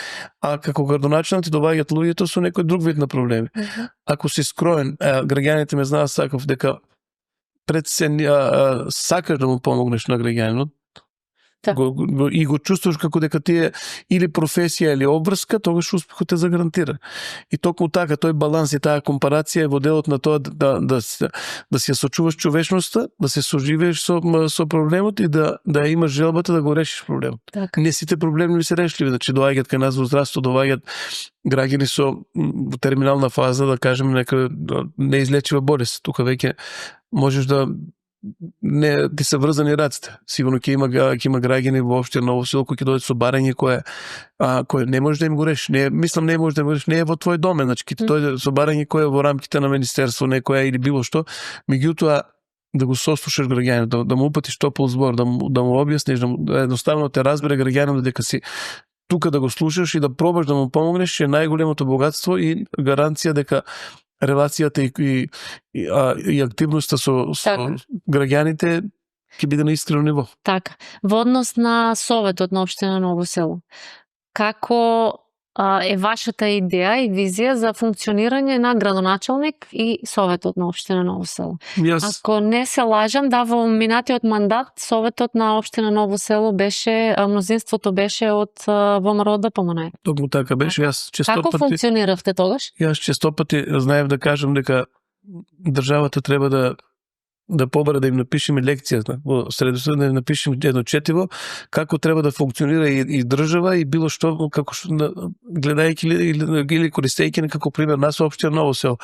а како градоначелник ти доваѓаат луѓето со некој друг вид на проблеми. Ако си скроен, граѓаните ме знаат сакав дека пред се сакаш да му помогнеш на граѓанинот, и го чувствуваш како дека ти е или професија или обврска, тогаш успехот те загарантира. И токму така, тој баланс и таа компарација е во делот на тоа да си ја сочуваш човечноста, да се соживееш со проблемот и да имаш желбата да го решиш проблемот. Така. Не сите проблеми се решливи, значи доаѓаат кај нас во здравство, доаѓаат граѓани со терминална фаза, да кажеме нека неизлечива болест. Тука веќе можеш да не ти се врзани раците. Сигурно ќе има граѓани во општина Ново село кои ќе дојдат со барање кое не може да им го реши. Не може да им го реши, не е во твој доме, значи ќе ти дојде со барање кое е во рамките на министерство, некоја или било што, меѓутоа да го сослушаш граѓанинот, да му упатиш топол збор, да му објасниш, да едноставно те разбере граѓанинот дека си тука да го слушаш и да пробаш да му помогнеш е најголемото богатство и гаранција дека релацијата и активноста со граѓаните ќе биде на искрено ниво. Така. Во однос на Советот на општина Ново село, како е вашата идеја и визија за функционирање на градоначелник и Советот на општина Ново село? Ако не се лажам, во минатиот мандат Советот на општина Ново село беше, мнозинството беше од ВМРО ДПМН. Токму така беше. Јас Како функциониравте тогаш? Јас често пати знаев да кажам дека државата треба да побара да им напишеме лекцијата во средосвет, да им напишеме едно четиво како треба да функционира и држава и било што како гледајќи или користејќи некако пример нас општина Ново село.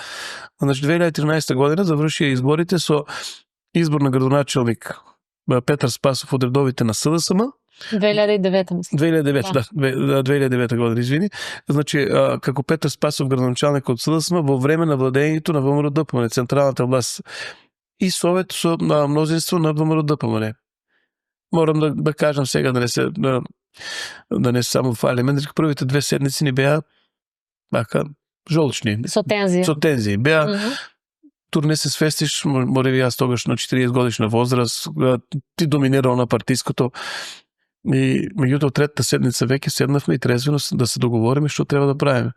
Значи 2013 година завршија изборите со избор на градоначелник Петар Спасов од редовите на СДСМ. 2009 мислам. 2009 година, извини. Значи како Петар Спасов градоначелник од СДСМ во време на владењето на ВМРО ДПМН, централната власт, и совет со мнозинство на ВМРО ДПМН. Морам да кажам сега да не само фалиме, дека првите 2 седмици ни беа жолчни. Со тензии. Беа тур не се свестиш, мореви јас тогаш на 40 годишна возраст, ти доминирал на партиското. И меѓутоа третата седница веќе седнавме и трезвено да се договориме што треба да правиме.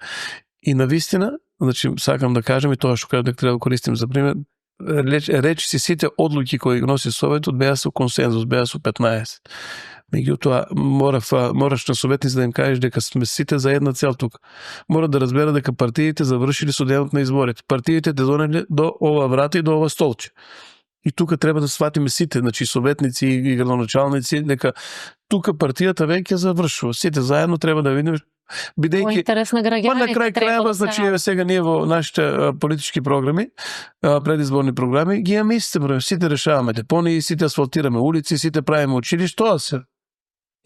И навистина, значи сакам да кажам и тоа што кажам дека треба да користим за пример, речиси сите одлуки кои носи Советот беа со консензус, беа со 15. Меѓутоа мораш на советници да им кажеш дека сме сите за една цел тука. Мора да разберат дека партиите завршили со денот на изборите. Партиите те донесли до ова врата и до ова столче. И тука треба да сватиме сите, значи советници и градоначалници, дека тука партијата веќе завршува. Сите заедно треба да видиме бидејќи интерес на граѓаните. На крај крајава, значи сега ние во нашите политички програми, предизборни програми, ги имаме истите проблеми. Сите решаваме депонии, сите асфалтираме улици, сите правиме училишта, тоа се.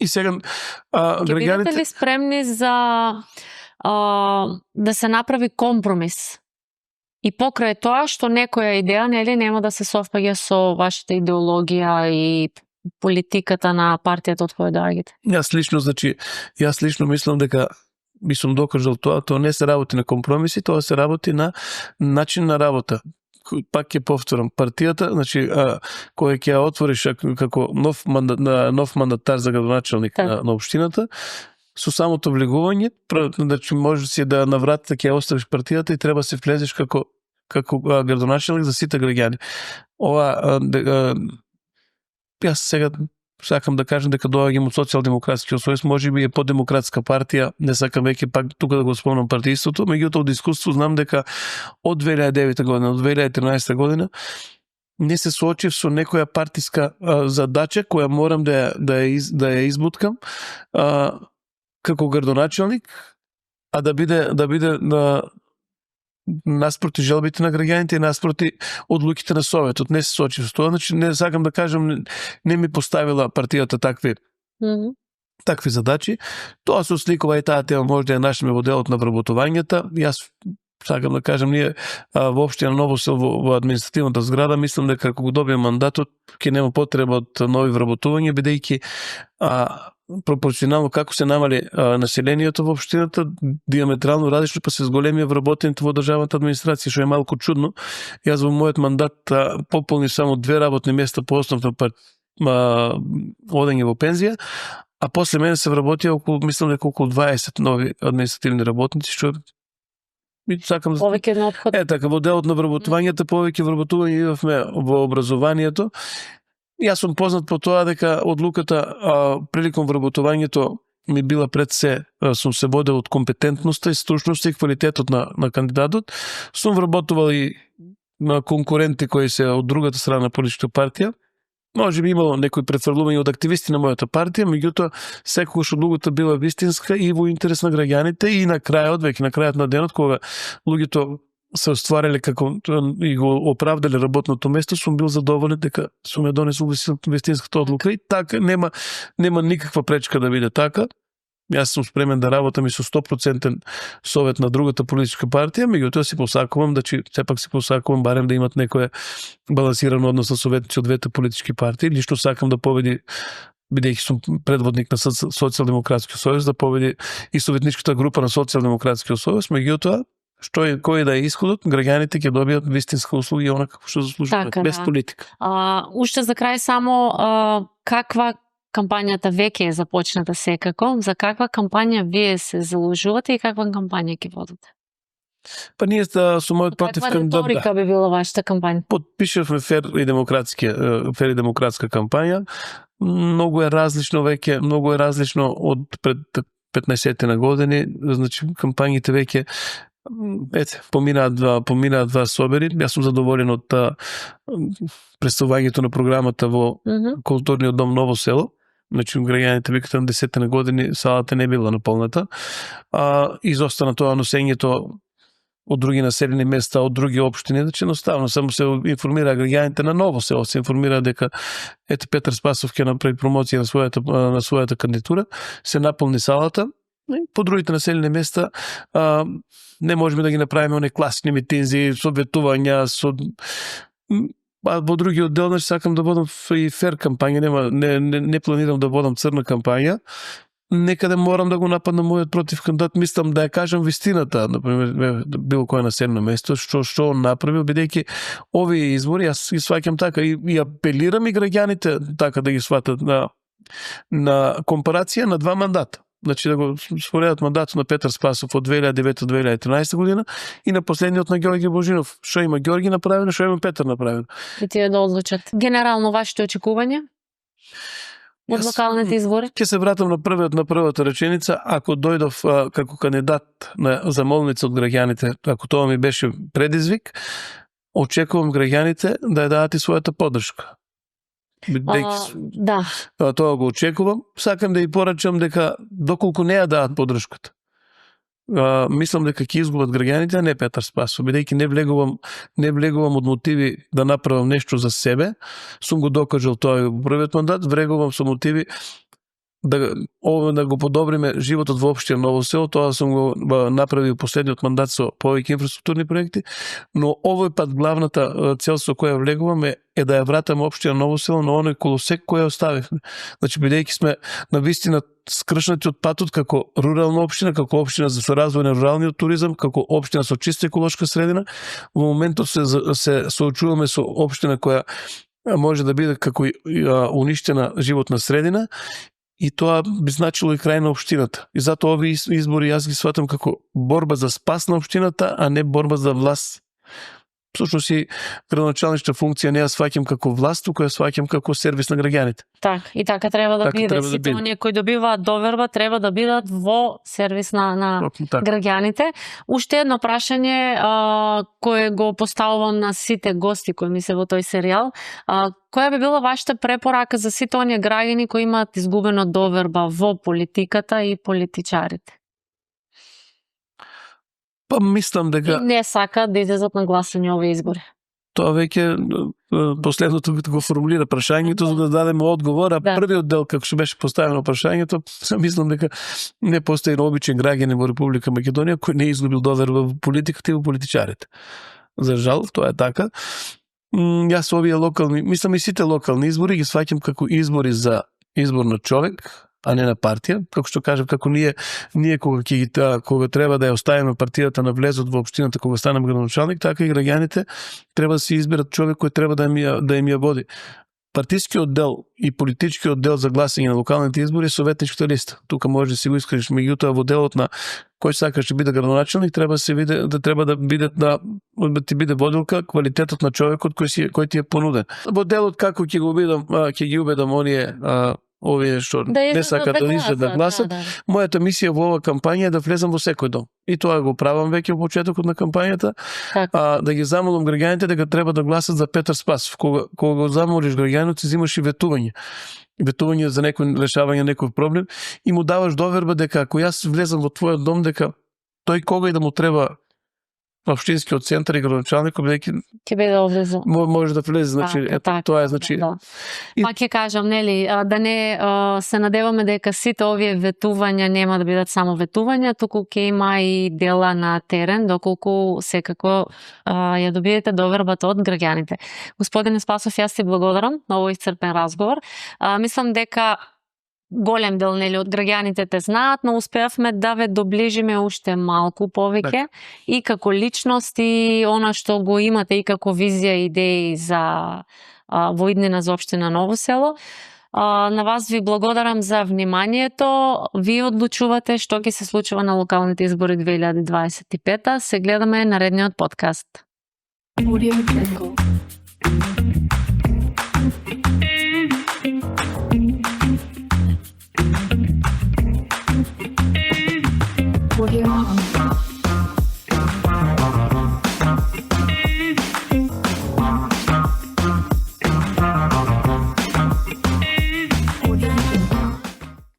И сега граѓаните бидете ли спремни за да се направи компромис? И покрај тоа што некоја идеја нема да се совпаѓа со вашата идеологија и политиката на партијата од која доаѓате? Јас лично мислам дека би сум докажал тоа не се работи на компромиси, тоа се работи на начин на работа. Пак ќе повторам, партијата, значи која ќе ја отвориш како нов мандатар за градоначелник на општината, со самото влегување, значи може си да на вратата ќе оставиш партијата и треба се влезеш како градоначелник за сите граѓани. Јас сега сакам да кажам дека доаѓам од Социјалдемократскиот сојуз, можеби е подемократска партија, не сакам веќе пак тука да го спомнам партијството, меѓутоа од искуство знам дека од 2009 година, од 2013 година не се соочив со некоја партиска задача која морам да ја избуткам како градоначелник, а да биде наспроти желбите на граѓаните и наспроти одлуките на Советот. Не се соочив со тоа, значи не сакам да кажам, не ми поставила партијата такви задачи. Тоа се осликува и таа тема може да ја нашиме во делот на вработувањата. Јас сакам да кажам, ние во општина Ново село во административната зграда, мислам дека како го добием мандатот, ќе нема потреба од нови вработувања, бидејќи пропорционално како се намали населението во општината, диаметрално различно, па се зголемија вработените во државната администрација, што е малку чудно. Јас во мојот мандат пополнив само 2 работни места по основно одење во пензија, а после мене се вработија мислам дека околу 20 нови административни работници, што сакам да... Повеќе неопходно. Така, во делот на вработувањето, повеќе вработување идовме во образованието. Јас сум познат по тоа дека одлуката приликом вработувањето ми била пред се, сум се водел од компетентноста и стручноста и квалитетот на кандидатот. Сум вработувал и на конкуренти кои се од другата страна на политичка партија. Може би имало некои префрлување од активисти на мојата партија, меѓутоа секогаш одлугата била вистинска и во интерес на граѓаните и на крајот, веќе на крајот на денот, кога луѓето се оствариле како и го оправдале работното место, сум бил задоволен дека сум ја донесол вистинската одлука и така нема никаква пречка да биде така. Јас сум спремен да работам и со 100% совет на другата политичка партија, меѓутоа си посакувам сепак си посакувам барем да имат некој балансиран однос на советници од двете политички партии. Лично сакам да победи, бидејќи сум предводник на Социјалдемократскиот сојуз, да победи и советничката група на Социјалдемократскиот сојуз, меѓутоа кој да е исходот, граѓаните ќе добијат вистинска услуга и она како што заслужуваат, Така, без да. политика. Уште за крај само каква кампањата веќе е започната секако, за каква кампања вие се заложувате и каква кампања ќе водите? Па ние со мојот против Каква риторика би била вашата кампања? Подпишавме фер и демократска кампања. Многу е различно од пред 15 на години, значи кампањите веќе поминаат два собери. Јас сум задоволен од представувањето на програмата во културниот дом Ново село. Значи, граѓаните викат на 10 на години салата не била наполната. Изостана тоа носењето од други населени места, од други општини, значи едноставно само се информира граѓаните на Ново село, се информира дека Петар Спасов ќе направи промоција на својата кандидатура, се наполни салата. По другите населени места не можеме да ги направиме оние класични митинзи, со ветувања, во другиот дел, значи сакам да водам и фер кампања, не планирам да водам црна кампања. Некаде морам да го нападнам мојот против кандидат, мислам да ја кажам вистината, например, било кое населено место, што он направил, бидејќи овие избори, јас ги сваќам така и апелирам и граѓаните така да ги сватат на компарација на 2 мандата. Значи да го споредат мандатот на Петар Спасов од 2009-2013 година и на последниот на Ѓорги Божинов. Што има Ѓорги направено, што има Петар направено. И тие да одлучат. Генерално вашите очекувања од локалните избори? Ќе се вратам на првата реченица. Ако дојдов како кандидат за замолница од граѓаните, ако тоа ми беше предизвик, очекувам граѓаните да ја дадат и својата поддршка. Да. Тоа го очекувам. Сакам да ја порачам дека доколку не ја дадат поддршката, мислам дека ќе изгубат граѓаните, а не Петар Спасов, бидејќи не влегувам од мотиви да направам нешто за себе. Сум го докажал тоа во првиот мандат, влегувам со мотиви да го подобриме животот во општина Ново село. Тоа сум го направил последниот мандат со повеќе инфраструктурни проекти, но овој пат главната цел со која влегуваме е да ја вратаме општина Ново село на оној колосек кој ја оставивме. Значи, бидејќи сме навистина скршнати од патот како рурална општина, како општина за развој на руралниот туризам, како општина со чиста еколошка средина, во моментот се соочуваме со општина која може да биде како уништена животна средина. И тоа би значило и крај на општината. И затоа овие избори јас ги сватам како борба за спас на општината, а не борба за власт. Всушност и градоначалничка функција не ја сваќам како власт, туку ја сваќам како сервис на граѓаните. И така треба да биде. Сите оние кои добиваат доверба треба да бидат во сервис на граѓаните. Уште едно прашање кое го поставувам на сите гости кои ми се во тој серијал. Која би била вашата препорака за сите оние граѓани кои имаат изгубено доверба во политиката и политичарите? Па мислам дека и не сакаат да излезат на гласање овие избори. Тоа веќе последното го формулира прашањето за да дадеме одговор, а првиот дел како што беше поставено прашањето, мислам дека не постои обичен граѓанин во Република Македонија кој не изгубил доверба во политиката и во политичарите. За жал, тоа е така. Јас овие локални, мислам и сите локални избори ги сваќам како избори за избор на човек, а не на партија. Како што кажав, како ние кога треба да ја оставиме партијата на влезот во општината кога станем градоначалник, така и граѓаните треба да се изберат човек кој треба да им ја води. Партискиот дел и политичкиот дел за гласање на локалните избори е советничката листа. Тука може да си го искажеш, меѓутоа во делот на кој сакаш да биде градоначалник, треба да ти биде водилка квалитетот на човекот кој ти е понуден. Во делот како ќе ги убедам овие што не сакат да излезат да гласат. Мојата мисија во оваа кампања е да влезам во секој дом. И тоа го правам веќе во почетокот на кампањата, да ги замолам граѓаните дека треба да гласат за Петар Спасов. Кога го замолиш граѓанот, си взимаш и ветување за решавање некој проблем и му даваш доверба дека ако јас влезам во твојот дом, дека тој кога и да му треба општинскиот центар и градоначалникот бидејќи ќе биде овде. Може да влезе, значи тоа е значи. Пак ќе кажам, нели, да не се надеваме дека сите овие ветувања нема да бидат само ветувања, туку ќе има и дела на терен, доколку секако ја добиете довербата од граѓаните. Господине Спасов, јас ти благодарам на овој исцрпен разговор. Мислам дека голем дел од граѓаните те знаат, но успеавме да ве доближиме уште малку повеќе и како личност и она што го имате и како визија и идеи за во иднина за општина Ново село. На вас ви благодарам за вниманието. Ви одлучувате што ќе се случува на локалните избори 2025. Се гледаме наредниот подкаст. Audio Jungle.